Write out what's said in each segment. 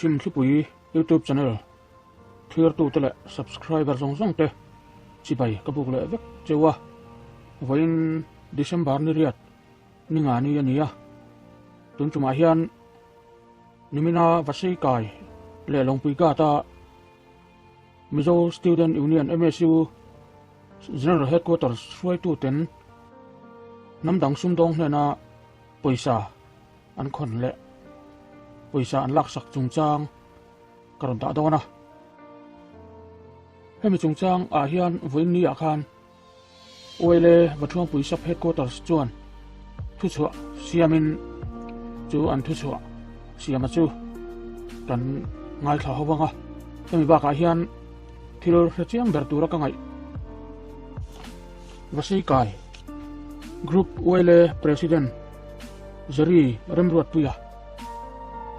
Chhimthlipui YouTube channel thirtute leh subscriber zawng zawng te chibai ka buk leh vek cheu a, vawiin December ni riat ni nga ni a ni a, tun tumah hian nimina Vaseikai leh Lawngpui Ghat a Mizo Student Union, MSU, General Headquarters hruaituten hnam dang sumdawng hnena pawisa an khawn leh pawisa an laksak chungchang ka rawn dah dawn a. Hemi chungchang ah hian vawiin ni ah khan Uaile Vathuangpui Sub Headquarters chuan thuchhuah siamin chu an thuchhuah siama chu kan ngaithla ho vang a. Hemi bakah hian thil hre chiang ber tura ka ngaih Vasikai Group Uaile President Jerry Remruatpuia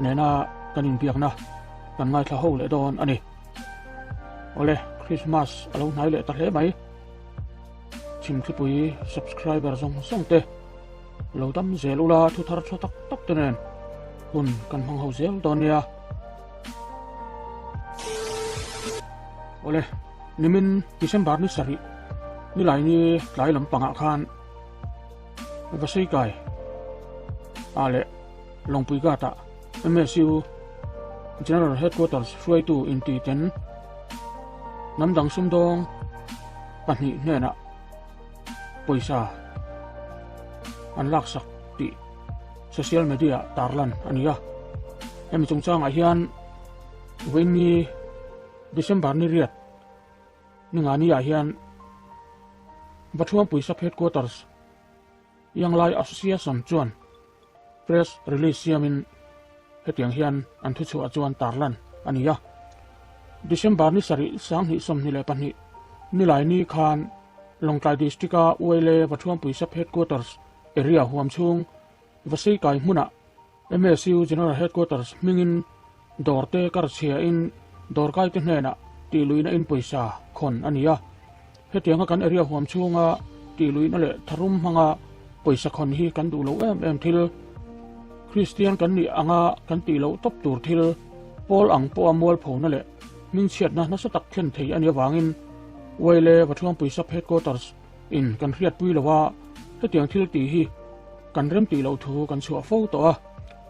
nena kan inbiakna kan ngaithla ho leh dawn a ni. Awle, Christmas a lo hnai leh ta hle mai. Chhimthlipui subscriber zawng zawng te lo dam zel ula thu thar tha tak tak te nen hun kan hmang ho zel dawn nia. Awle, nimin December ni sarih nilai ni tlai lampangah khan Vaseikai ah leh Lawngpui Ghat ah MSU General Headquarters hruaitu inti ten hnam dang sumdawng pahnih hnenah pawisa an laksak tih social media tarlan a ni a. Hemi chungchangah hian vawiin December ni riat Ningani ah hian Vathuampui Sub Headquarters Yanglai Association chuan press release siamin hetiang hian an thuchhuah chuan tarlan a ni a. December ni sarih 2022 nilai ni khan Lawngtlai District-a Uaile Vathuampui Sub Headquarters area huam chhung Vaseikai hmunah MSU General Headquarters hmingin dawrte kar chhiain dawrkaite hnenah tihluihna in pawisa khawn a ni a. Hetianga kan area huam chhunga tihluihna leh tharum hmanga pawisa khawn hi kan duh lo em em thil. Kristian kan nih anga kan tih loh tawp tur thil pawl ang pawha mualphona leh hmingchhiatna nasa tak thlen thei a nih avangin Uaile Vathuampui Sub Headquarters in kan hriatpui lo a, hetiang thil tih hi kan remtih loh thu kan chhuah fo tawh a,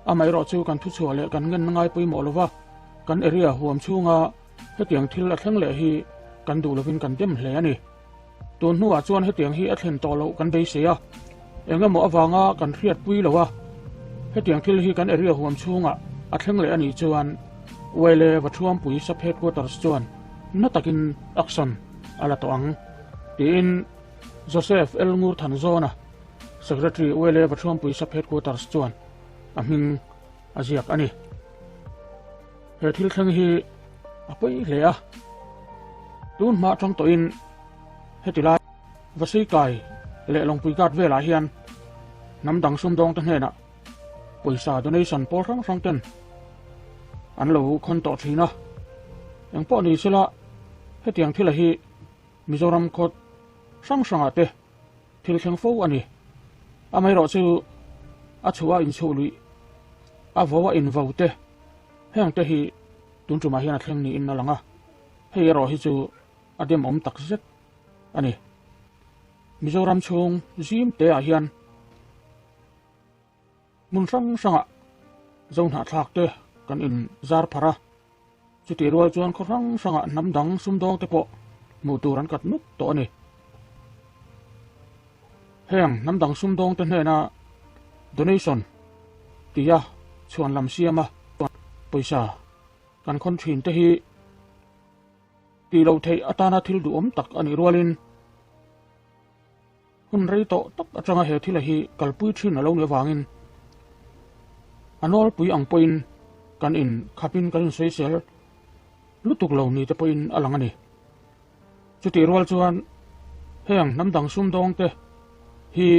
amaherawh chu kan thuchhuah leh kan ngenna ngai pawimawh lo va, kan area huam chhunga hetiang thil a thleng leh hi kan duh lovin kan dem hle a ni. Tun hnuah chuan hetiang hi a thlen tawh loh kan beisei a, eng emaw avanga kan hriatpui lo a, hetiang thil hi kan area huam chhunga a thleng leh a nih chuan Uaile Vathuampui Sub Headquarters chuan na takin action a la tawh ang. Tiin Joseph L. Ngurthanzawna, Secretary ULA Vathuampui Sub Headquarters chuan a hming a ziak a ni. He thil thleng hi a pawi hle a, tun hma atang tawhin heti lai Vasikai leh Lawngpui Ghat velah hian hnam dang sumdawngte hnenah pawisa donation pawl hrang hrang ten an lo khawn tawh thin a. Engpawh ni sela hetiang thila hi Mizoram khaw hrang hrangah te thil thleng fo a ni. Amaherawh chu a chhuah a inchhuh luih, a vo a invo te heng te hi tun tumah hian a thleng niin a lang a, hei erawh hi chu a demawm tak zet a ni. Mizoram chhung zim te ah hian Hmun hrang hrangah Zohnahthlak te kan in zar pharh a, chutih rual chuan khaw hrang hrangah hnam dang sumdawng te pawh hmuh tur an kat nuk tawh a ni. Heng hnam dang sumdawng te hnena donation tia chhuan lam siama pawisa kan khawn thin te hi tih loh theih atana thil duhawm tak a nih rualin, Hun rei tawh tak atanga he thila hi kalpui thin a lo nih avangin a nawlpui ang pawhin kan in khapin kan insawisel lutuk lo ni te pawhin a lang a ni. Chutih rual chuan heng hnam dang sumdawng te hi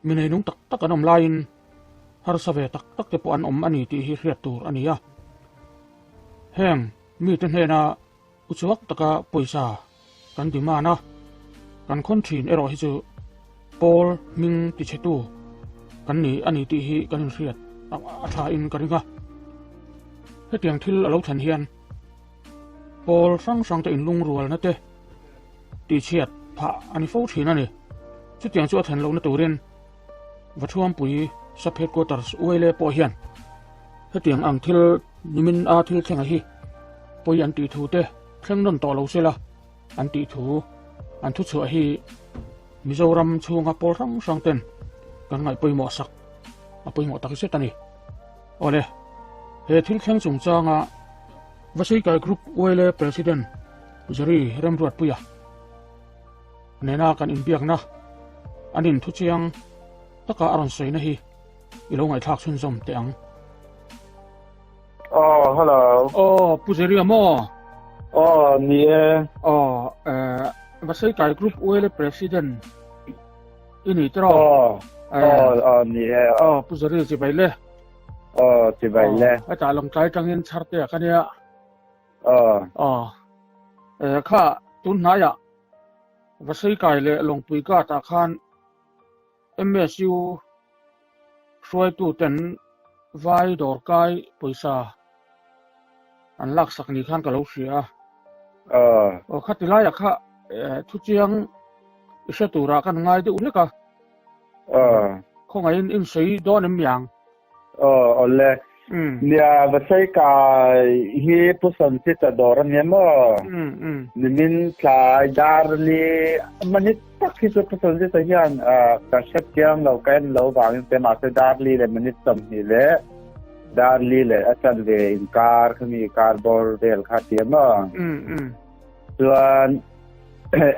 mi neinung tak tak an awm laiin harsa ve tak tak te pawh an awm a ni tih hi hriat tur a ni a. Heng mite hnena uchuak taka pawisa Kan demand a, kan khawn thin erawh hi chu Paul hming tichhetu kan ni a ni tih hi kan inhriat a tha in ka ring a. Hetiang thil a lo thlen hian pawl hrang hrangte inlungrualna te tihchhiat phah a ni fo thin a ni. Chutiang chu a thlen lohna turin Vathuampui Sub Headquarters ULA pawh hian hetiang ang thil nimin a thil thlenga hi pawi an tih thu te thleng nawn tawh lo sela an tih thu an thuchhuah hi Mizoram chhunga pawl hrang hrang ten kan ngaih pawimawh sak a pawimawh tak zet a ni. Awle, he thil thleng chungchanga Vasikai Group ULA President Jerry Remruatpuia nena kan inbiakna an inthu chiang taka a rawn sawina hi i lo ngaihthlak chhunzawm teh ang. Aw, hello. Aw, Pu Jerry-a maw? Aw, ni e. Aw, eh, Vaseikai Group ULA President i ni tiraw? Aw, aw, aw, ni e. Aw, Pu Jerry chibai le. Aw, chibai le. Hetah Lawngtlai tangin chhar te ka nia. Aw. Aw. Eh, kha tun hnaiah Vaseikai leh Lawngpui Ghat-ah khan MSU hruaituten vai dawrkai pawisa an laksak ni khan ka lo hria a. Aw. Aw, khati laiah kha thuchiang i hre turah kan ngai deuh hlek a. Aw. Khawngaihin in sawi dawn em miang? Aw, awle. Nia, Vasaikai hi Pu Sanchita dawr a nia maw? Nimin tlai dar li minute tak hi chu Pu Sanchita hian ka hre chiang lo, ka en lo vangin te mahse dar li leh minute 20 leh dar li leh a chanve inkar khami kar bawr vel kha tia maw? Chuan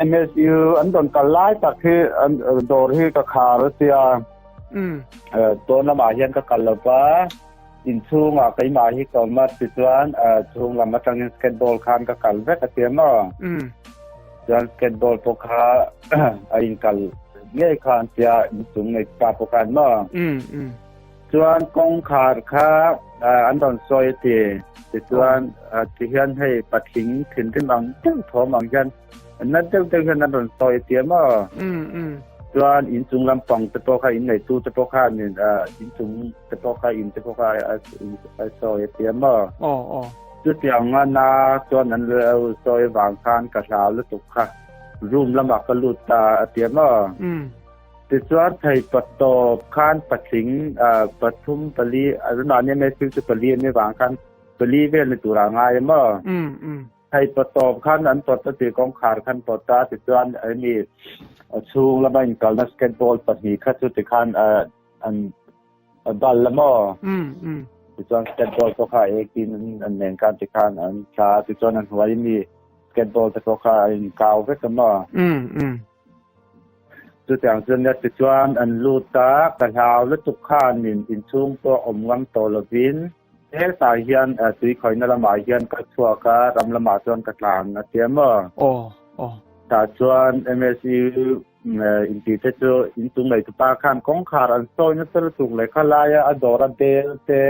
MSU an rawn kal lai tak hi an dawr hi ka khar a sia. Tawn lamah hian ka kal lo va, inchhungah keimah hi ka awm a, tichuan chhung lam atangin skateball khan ka kal vek a sia maw. Chuan skateball pawh kha a inkal ngei kha an tia inchung ngei pa pawh khan maw. Chuan kawngkhar kha an rawn sawi a ti. Tichuan tihian hei patling thinrim ang deuh thawm ang hian na deuh deuh hian an rawn sawi a ti a maw? Chuan inchung lampang te pawh kha inneitu te pawh khan inchung te pawh kha in te pawh kha a sawi a ti a maw? Chutiang a na chuan an lo sawi avang khan ka hlau lutuk kha room lamah ka lut ta a ti a maw? Tichuan thei patawp khan patling pathum pali mahni a mehsing chu pali an ni vang khan pali vel ni turah a ngai a maw? Thei patawp khan an pawt a ti kawngkhar khan pawt a tichuan hemi a chhung lama inkalna skateboard pahnih kha chu tikhan an bal a maw? Tichuan skateboard pawh kha ekin an nen khan tikhan an thla a tichuan a hnuai mi skateboard te pawh kha a inkau vek a maw? Chutiang chuan nia tichuan an lut a, ka hlau lutuk khanin inchhung pawh awm ngam tawh lovin hetah hian tui khawihna lamah hian ka chhuak a, ram lamah chuan ka tlan a tia maw? Aw, aw. Tah chuan MSU intih te chu inchung neitupa khan kawngkhar an sawi nasa lutuk leh kha laia a dawr a bel te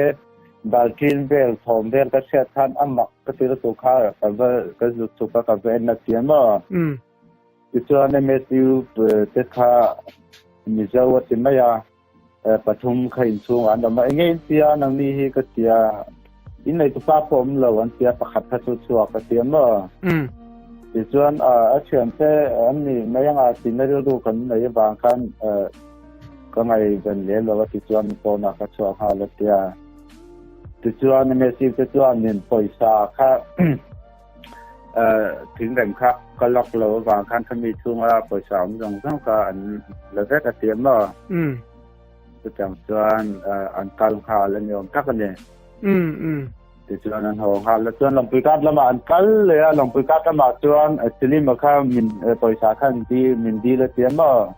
baltin vel thawm vel ka hriat khan a mak ka ti lutuk kha ka va ka zut chuk a ka va en a tia maw? Tichuan MSU te kha Mizo a ti mai a, pathum kha inchhungah an awm a, enge in tia nangni hi ka tia, in neitupa pawh awm lo an tia pakhat kha chu chhuak ka tia maw? Tichuan a thiante an ni mai anga tina rilru kan nei avang khan ka ngaihven lem lo a tichuan pawnah ka chhuak nghal a tia. Tichuan MSU te chuanin pawisa kha Thingrem kha ka lock lo avang khan khami chhunga pawisa awm zawng zawng kha an la vek a ti maw? Chutiang chuan an kal nghal a ni awm tak a ni. Tichuan an haw nghal a, chuan Lawngpui Kat lamah an kal leh a, Lawngpui Kat lamah chuan Silima kha min pawisa kha an dil min dil a ti maw?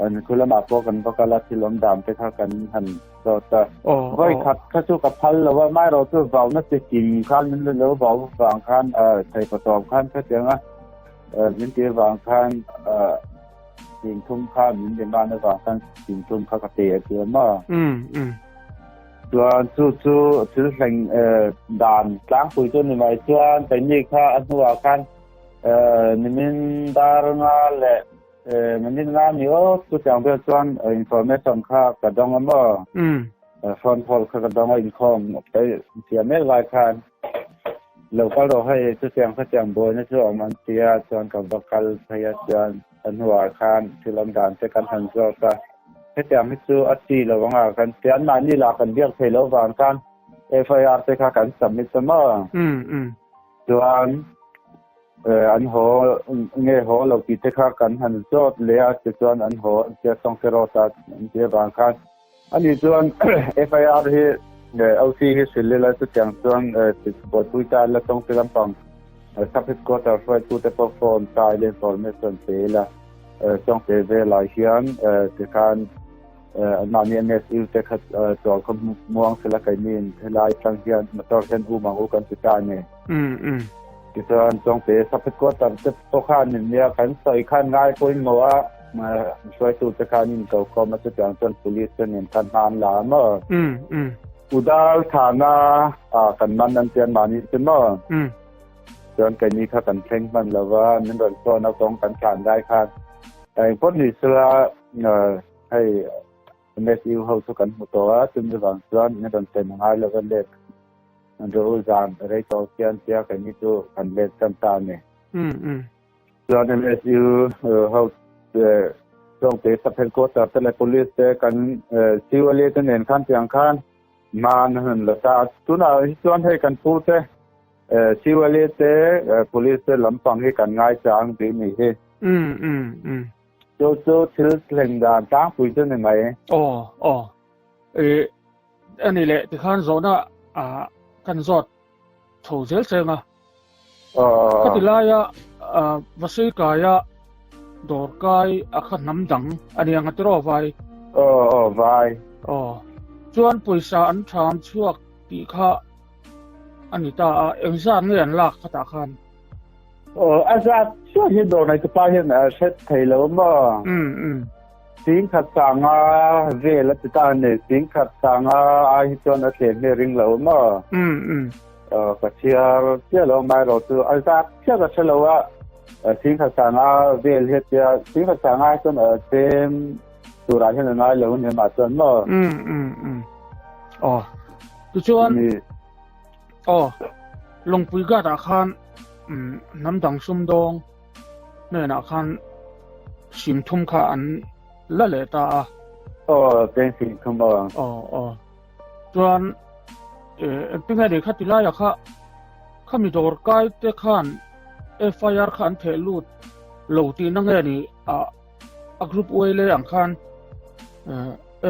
An khu lamah pawh kan va kal a, thil awm dan te kha kan han Zawt a. Vawi khat kha chu ka phal lo a, amaherawh chu vauna chi kim khan min la lo vau vang khan thei patawm khan khatiang a min tih avang khan singthum kha min demand avang khan singthum kha ka pe a ti a maw. Chuan chu chu thil thleng dan tlangpui chu ni mai chuan keini kha a hnuah khan nimin dar nga leh Minute nga ni aw, chutiang vel chuan information kha ka dawng a maw? Phone call kha ka dawng a inkhawm tia mek lai khan lo kal rawh hei chutiang khatiang buaina chu a awm an ti a chuan ka va kal phei a chuan a hnuah khan thil awm dan te kan han zawk a hetiang hi chu a chi lo anga kan tia anmahni lah kan biak thei lo vang khan FIR te kha kan submit a maw chuan an haw nge haw lo tih te kha kan han zawt leh a tichuan an haw an tia Sawngterawta an ti avang khan Ani chuan FIR hi OC hi hrilh ila chutiang chuan buaipui ta la tawng te lampang sub headquarter hruaitu te pawh phone ta ila information pe ila Chawngte velah hian tikhan anmahni MSU te kha tual khaw muang sela keini helai atang hian motor hian um ang u kan ti ta a ni. Tichuan Chawngte sub headquarter te pawh khan nia kan sawi khan ngai pawimawh a. Hruaitute khan in ko khawm a chutiang chuan police te nen khan hma an la a maw? Udal thana kan man an tian mahni chu maw? Chuan keini kha kan thleng hman lo va, min rawn sawn a kawng kan tlan lai khan engpawh ni sela hei MSU ho chu kan hmu tawh a, chumi vang chuan min rawn pen ngai lo va let rawh u zan rei tawh khian tia keini chu kan let tan ta a ni. Chuan MSU ho Chawngte sub headquarter te leh police te kan COLA te nen khan tiang khan man an la ta a. Tunah hi chuan hei kan pu te COLA te police te lampang hi kan ngaichang tih ni hi. Chu chu thil thleng dan tlangpui chu ni mai. Aw aw ani leh tikhan zawhna kan zawt chho zel cheng a. Khati laia Vasei kaia dawr kai a kha hnam dang a ni ang a tiraw vai? Aw aw vai. Aw. Chuan pawisa an tham chhuak tih kha a ni ta a, engzat nge an lak khatah khan? Aw a zat chiah hi dawr nei tupa hian a hre thei lo maw? Singkhat sanga vel a ti ta a ni. Singkhat sanga ai hi chuan a thlem hi a ring lo maw? Ka chhiar chiah lo mai rawh chu a zat chiah ka hre lo a. Singkhat sanga vel hi a tia singkhat sanga hi chuan a tlem turah hian a ngai lo a ni mah chuan maw? Aw tichuan aw Lawngpui Ghat ah khan hnam dang sumdawng hnenah khan sim thum kha an la leh ta a. Aw, cheng sim thum aw. Aw, aw. Chuan engtin nge ni kha ti laiah kha khami dawr kai te khan FIR kha an theh lut lo tihna nge ni a a group uai leh ang khan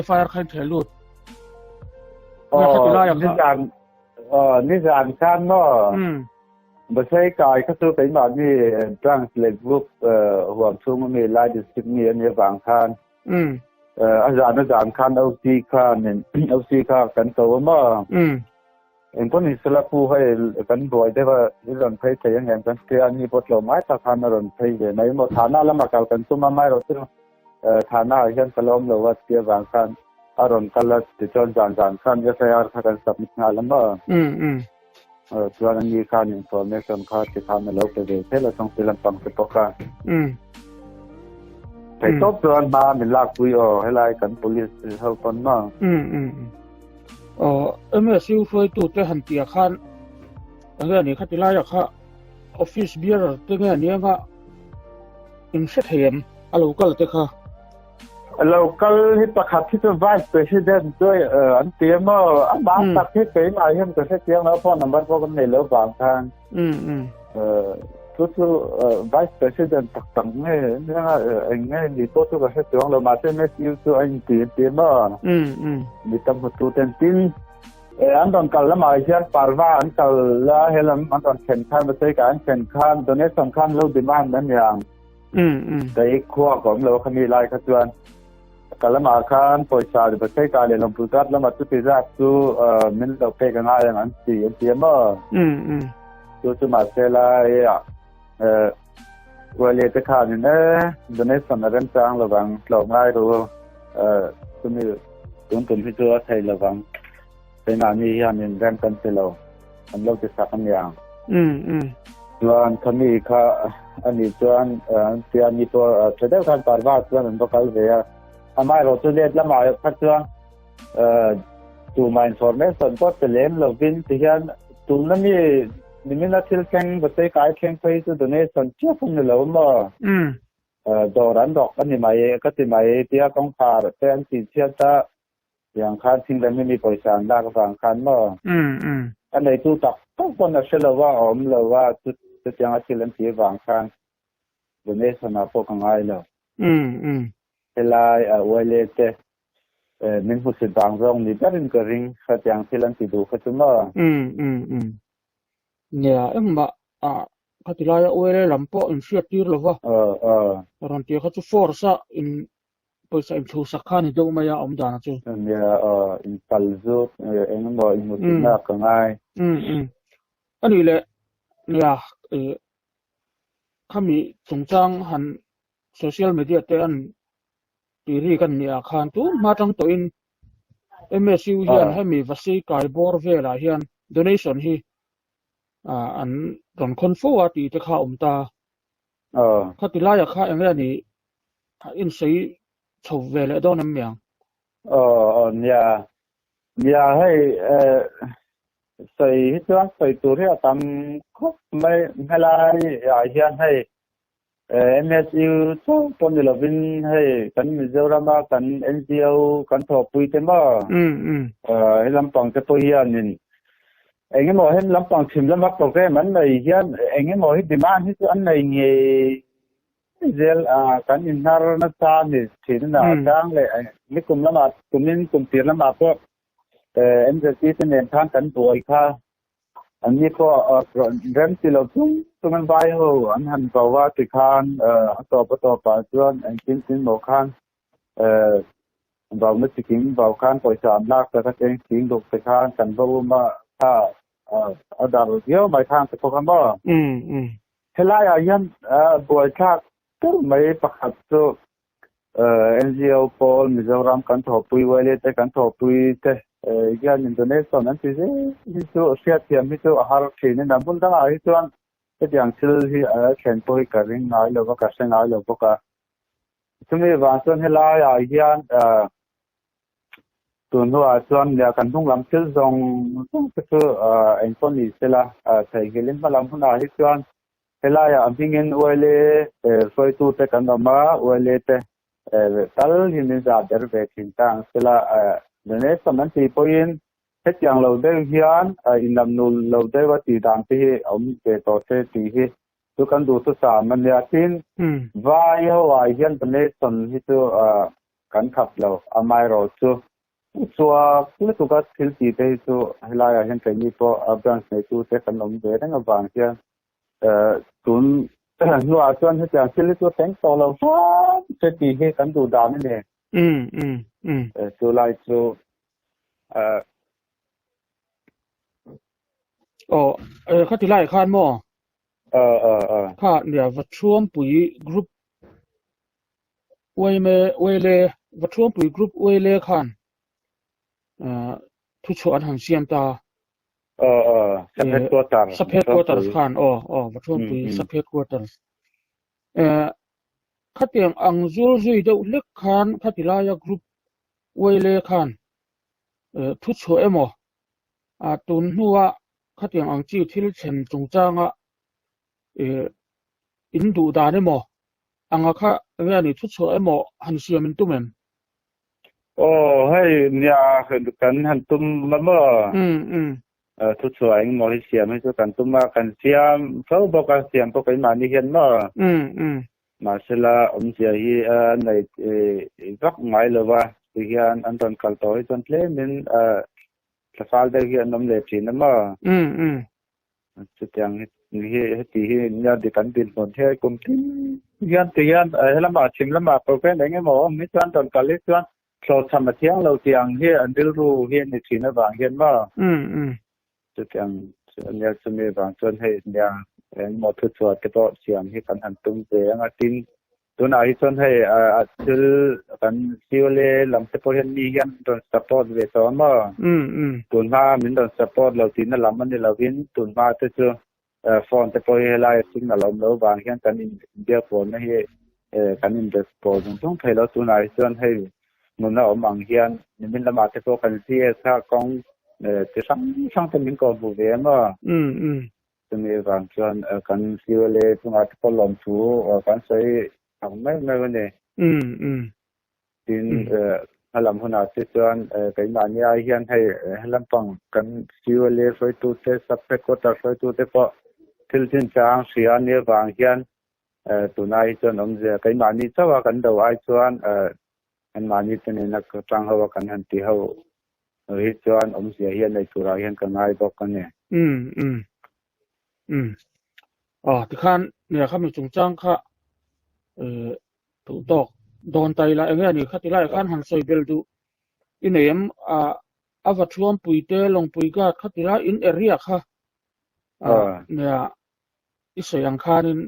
FIR kha an theh lut. Aw, nizan aw nizan khan maw. Basai kai kha chu keimahni branch leh group huam chhung ami lai district mi a nih avang khan a zan a zan khan OC khan OC kha kan ko a maw? Engpawh ni sela pu hei kan buai deuh a i rawn phei thei ang em kan hria a ni pawh tlawmngai tak khan a rawn phei ve mai maw? Thana lama kal kan tum a amaherawh chu Thana ah hian ka la awm lo a tih avang khan a rawn kal a tichuan zan zan khan FIR kha kan submit nghal a maw? Chuan ani khan information kha ti khan a lo pe ve thel a chawngte lampang te pawh khan. Thei tawp chuan hma min lakpui aw helai kan police ho pawn maw. Aw MSU hruaitu te han tih ah khan enge ni kha ti lai ah kha office bearer te nge ni anga in hre thei em a lo kal te kha. Local hi pakhat hi chu vice president chu an ti a maw amah tak hi keimah hian ka hre chiang lo phone number pawh kan nei lo vang khan chu chu vice president tak tak nge eng nge ni pawh chu ka hre chuang lo mahse MSU chu a inti an ti a maw mi tam hmutu ten tin an rawn kal lamah hian parva an kal la helam an rawn thlen khan Vaseika an thlen khan donation khan lo demand an niang. Kei khua ka awm lo khami lai kha chuan ka lamah khan pawisa Basaika leh Lawngpui Kat lamah chuti zat chu min lo pek a ngai ang an ti an ti a maw? Chu chu mahse laiah Uaile te khanin e donation a remchang lovang tlawm ngai ru chumi tun tum hi chu a thei lovang keimahni hianin rem kan ti lo. an lo ti sak a niang. Chuan khami kha a nih chuan an tia ni pawh tha deuh khan parva chuan an va kal ve a. Amaherawh chu let lamah kha chuan Tumah information pawh pe lem lovin tihian tuna mi nimina thil thleng Vasei kai thleng phei chu donation chiah a ni lo maw? Dawr an rawk a ni mai ka ti mai tia kawngkhar te an tih chhiat a tiang khan thingrem hi mi pawisa an lak avang khan maw? A neitu tak tak pawn a hre lo a, a awm lo a, chutianga thil an tih avang khan donation ah pawh ka ngai lo. Helai a uaile te min hmusit vang zawng ni berin ka ring khatiang thil an ti duh kha chu maw? Nia, engmah khati laia uaile lam pawh in hriat tir lo va. Rawn tir kha chu force a in pawisa in thlusak kha ni deuh mai a awm dan chu. Nia, in pal zut engemaw in hmusit na ka ngai. Anih leh nia, khami chungchang han social media te an tih ri kan nih ah khan tun hma tang tawhin MSU hian hemi Vasei kai bawr velah hian donation hi an rawn khawn fo a tih te kha a awm ta. Khati laiah kha eng nge ni insawi chho ve leh dawn em miang? Aw nia, nia hei sawi hi chuan sawi tur hi a tam khawp mai helai ah hian hei MSU chauh pawh ni lovin hei kan Mizorama kan NGO kan thawhpui te maw he lampang te pawh hianin eng emaw hem lampang chhim lama program an nei hian eng emaw hi demand hi chu an nei ngei zel a kan inhnar nasa ni thin a chang leh nikum lamah kumin kum tir lamah pawh MZP te nen khan kan buai kha An ni pawh rem ti lo chung chung an vai ho an han vo a tikhan a tawp a tawpah chuan engtin tin maw khan vauna chikim vau khan pawisa an lak tak a cheng ching duk te khan kan va um a kha a dar viau mai khan te pawh kha maw. Helaiah hian buaithlak tur mai pakhat chu NGO pawl Mizoram kan thawhpui YLA te kan thawhpui te hian Indonesian an ti zel hi chu hriatthiam hi chu a har thin in a hmun dangah hi chuan hetiang thil hi a thlen pawh hi ka ring ngai lo va ka hre ngai lo bawk a. Chumi vang chuan helaiah hian tun hnuah chuan kan hnung lam thil zawng zawng te chu engpawh ni sela theihnghilhin hmalam hunah hi chuan Helaiah a hmingin ULA hruaitute kan awm a, ULA te tal hi min zah ber ve thin ta ang sela donation an tih pawhin hetiang lo deuh hian inlamnul lo deuh a tih dan te hi a awm ve tawh se tih hi chu kan duhthusam a nia. Tin, vai ho ah hian donation hi chu kan khap lo, amaherawhchu Chuak lutuk a thil tih te hi chu helaiah hian keini pawh a branch neitu te kan awm ve reng avang hian tun hnuah chuan hetiang thil hi chu a thleng tawh lo hram che tih hi kan duh dan a ni. Chu lai chu Aw khati lai khan maw? Kha nia Vathuampui group Uaime Uaile Vathuampui group Uaile khan thuchhuah an han siam ta. Aw aw sub headquarter. Sub headquarters khan aw aw Vathuampui sub headquarters. Khatiang ang zul zui deuh hlek khan khati laia group Uaile khan thuchhuah emaw tun hnua khatiang ang chi thil thlen chungchanga in duh dan emaw anga kha enge a nih thuchhuah emaw han siam in tum em? Aw hei nia kan han tum a maw? Thuchhuah engemaw hi siam hi chu kan tum a, kan siam fo bawk a, siam pawh keimahni hian maw? Mahsela awmzia hi a nei vak ngai lo va, tihian an rawn kal tawh hi chuan tlemin thlafal deuh hi an awm leh thin a maw? Chutiang hi heti hi nia dik an dinhmun hi kum tin hian ti hian helamah chhim lamah program eng emaw awm hi chuan rawn kal hi chuan hlawhchham a thiang lo tih ang hi an rilru hi a ni thin avang hian maw chutiang nia chumi avang chuan hei nia eng emaw thuchhuah te pawh siam hi kan han tum ve ang a tin Tunah hi chuan hei a thil kan CLA lam te pawh hian mi hian rawn support ve tawh a maw? Tun hma min rawn support lo tihna lam a ni lovin tun hma te chu phone te pawh hi helai a signal a awm loh vang hian kan inbiak pawhna hi kan inbe pawh zung zung thei lo. Tunah hi chuan hei. hmuna awm ang hian nimin lamah te pawh kan CS kha kawng chi hrang hrang te min kawhhmuh ve em aw. Chumi avang chuan kan CLA chungah te pawh lawmthu kan sawi tak meuh meuh a ni. Tin, hmalam hunah te chuan keimahni ai hian hei helampang kan CLA hruaitute, sub headquarter hruaitute pawh thil chinchang hria a nih avang hian Tunah hi chuan awmzia keimahni chauh a kan do ai chuan anmahni te nena tang ho a kan han ti ho hi chuan awmzia hi a nei turah hian ka ngai bawk a ni. Umm umm umm aw tikhan nia khami chungchang kha eh duh tawk dawn ta ila enge ani kha tilaiah khan han sawi bel duh i nei em a a va thuampui te lawngpui guard kha tilai in area kha nia i sawi ang khanin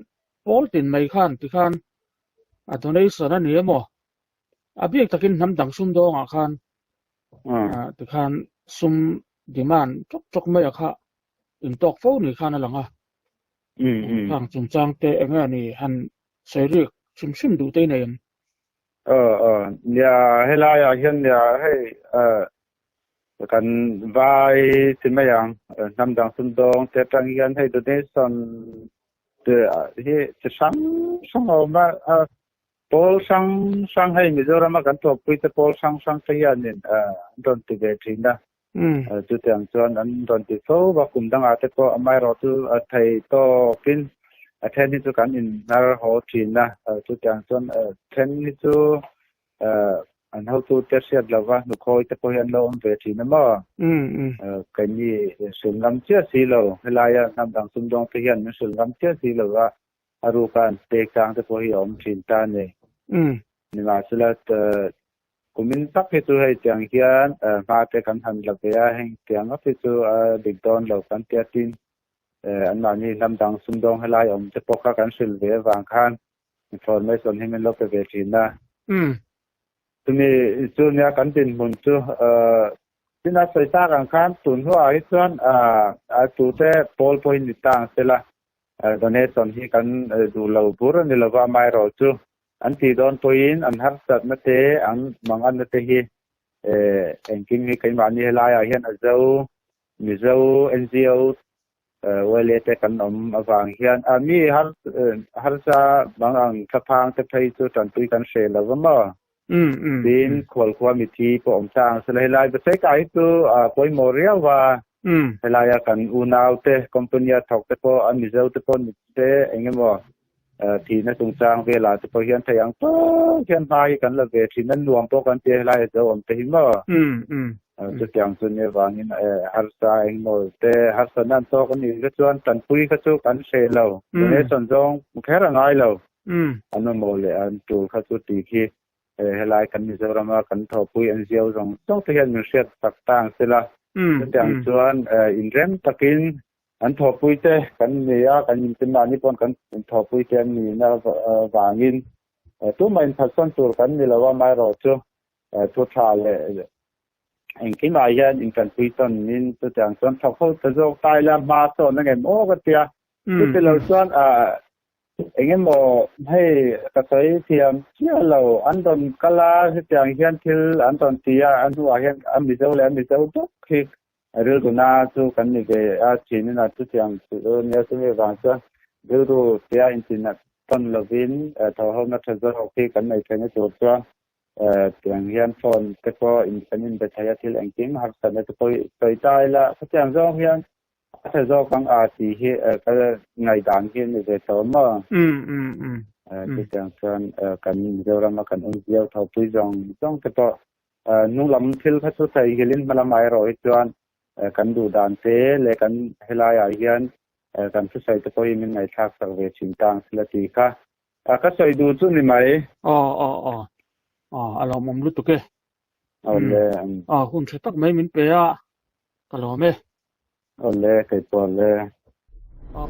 pawl tin mai khan tikhan a donation a ni emaw a bik takin hnam dang sum dawngah khan tikhan sum demand tawk tawk mai a kha intawk fo ni khan a lang a khang chungchang te enge ni han sawi rik hrim hrim duh te i nei em? Nia helaiah hian nia hei Kan vai chi mai ang, hnam dang sumdawng te atang hian hei donation te hi chi hrang hrang a awm a, pawl hrang hrang hei Mizoram a kan thawkpui te pawl hrang hrang te hianin an rawn ti ve thin a, chutiang chuan an rawn ti fo va, kum dangah te pawh amaherawh chu a thei tawkin a then hi chu kan inhnar haw thin a, chutiang chuan then hi chu An hotute hriat lova hnukhawi te pawh hi an lo awm ve thin a maw? Keini hrilh ngam chiah si lo, helaia hnam dang sumdawng te hian min hrilh ngam chiah si lo va, a ruka an pek chang te pawh hi a awm thin ta a ni. Nimahsela kumin tak hi chu hei tiang hian hma te kan han la ve a, heng tiang ngawt hi chu a dik dawn lo kan tia tin anmahni hnam dang sumdawng helai awm te pawh kha kan hrilh ve avang khan Information hi min lo pe ve thin a. Chumi chu nia kan dinhmun chu tin a sawi tak ang khan tun hnuah hi chuan a tute pawl pawhin ni ta ang sela donation hi kan duh lo bur a ni lova amaherawh chu an tih dawn pawhin an harsatna te an manganna te hi engkim hi keimahni helaiah hian a zo Mizo NGO Wale te kan awm avang hian a mi har harsa bang ang thlaphang te phei chu tanpui kan hre lo va maw? Tin khualkhua mithi pawh awm ta ang sela helai Basaika hi chu a pawimawh riau va, helaia kan unau te company a thawk te pawh a Mizo te pawh ni te eng emaw thihna chungchang velah te pawh hian thei ang tawk hian hma hi kan la ve thin a, nuam pawh kan ti a helai a zo awm te hi maw? Chutiang chu ni avangin harsa engmaw te harsa nan tawk a nih kha chuan tanpui kha chu kan hreh lo, donation zawng kher a ngai lo, an mamawh leh an tul kha chu tih khi helai kan Mizoram a kan thawhpui an ziau zawng zawng te hian min hriat tak ta ang sela, chutiang chuan inrem takin An thawhpuite kan ni a, kan intin mahni pawn kan thawhpuite an nihna vangin tumah inphatsan tur kan ni lo a, amaherawhchu thu tha leh engkimah hian intanpui tawnin chutiang chuan thawk ho ta zawk ta ila hma sawn ang em aw ka tia. Chuti lo chuan eng emaw hei ka sawi thiam chiah lo, an rawn kal a, hetiang hian thil an rawn ti a, a hnuah hian a Mizo leh a Mizo bawk hi Rilru na chu kan ni ve a, thinin a chutiang chu nia chumi vang chuan rilru tia intinat tawn lovin thawhhawmna tha zawk hi kan nei theihna tur chuan tiang hian phone te pawh in kan inbe thei a, thil engkim harsatna te pawh hi sawi ta ila khatiang zawng hian a tha zawk ang a tih hi ka ngaihdan hi a ni ve tawh maw? Chutiang chuan kan Mizorama kan NGO thawhpui zawng zawng te pawh Hnung lam thil kha chu theihnghilhin hma lamah erawh hi chuan kan duh dan te leh kan helaiah hian kan thusawi te pawh hi min ngaihthlak sak ve thin ta ang sila tih kha ka sawi duh chu ni mai. Aw aw aw aw a lawmawm lutuk e. Awle. Aw hun tha tak mai min pe a, ka lawm e. Awle, kei pawh awle. Aw.